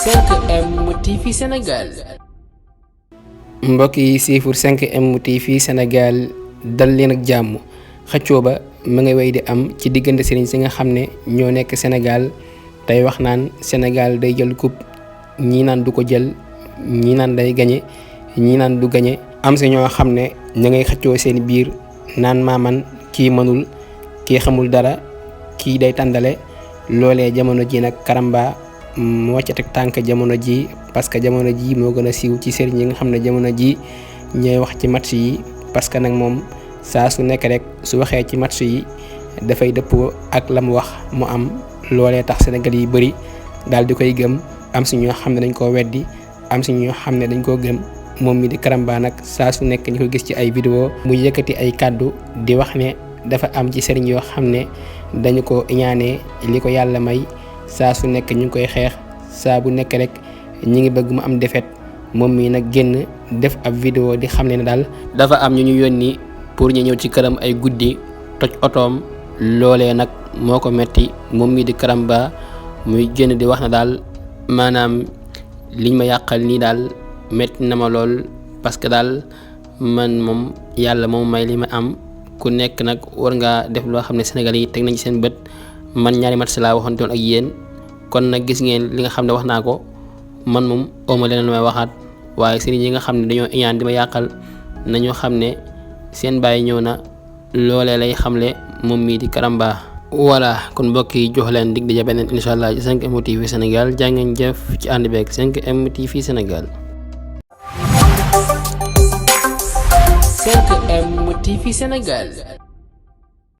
5M TV Sénégal. mbokk yi siifur 5M TV Sénégal dal leen ak jàmm. xëccoo ba ma ngay way di am ci diggante sëriñ si nga xam ne ñoo nekk Sénégal tey wax naan Sénégal day jël coupe ñii naan du ko jël ñii naan day gañe ñii naan du gañe am si ñoo xam ne ña ngay xëccoo seen biir naan maaman kii mënul kii xamul dara kii day tàndale loolee jamono ji nag Karamba moo ca teg tànk jamono ji parce que jamono ji moo gën a siiw ci sëriñ yi nga xam ne jamono ji ñooy wax ci match yi parce que nag moom saa su nekk rek su waxee ci match yi dafay dëppoo ak la mu wax mu am loolee tax Sénégal yi bëri daal di koy gëm am si ñoo xam ne dañ koo weddi am si ñoo xam ne dañ koo gëm moom mi di Karamba nag saa su nekk ñu ko gis ci ay vidéo mu yëkkati ay kàddu di wax ne dafa am ci sëriñ yoo xam ne dañu ko iñaanee li ko yàlla may saa su nekk ñu ngi koy xeex saa bu nekk rek ñi ngi bëgg mu am defet moom mii nag génn def ab vidéo di xam ne daal dafa am ñu yónni pour ñu ñëw ci këram ay guddi toj otoom loolee nag moo ko metti moom mii di Karamba muy génn di wax na daal maanaam liñ ma yàqal nii daal metti na ma lool parce que daal man moom yàlla moom may li ma am ku nekk nag war ngaa def loo xam ne Sénégal yi teg nañ ci seen bët man ñaari match laa waxantoon ak yéen kon nag gis ngeen li nga xam ne wax naa ko man moom ooma leneen may waxaat waaye sëriñ yi nga xam ne dañoo iñaan di ma yàqal nañoo xam ne seen bàyyi ñëw na loolee lay xamle moom mii di Karamba. voilà kon mbokk yi jox leen dig daje beneen incha allah ci 5M TV Sénégal jaa ngeen jëf ci ànd beeg 5M TV Sénégal. 5M TV Sénégal.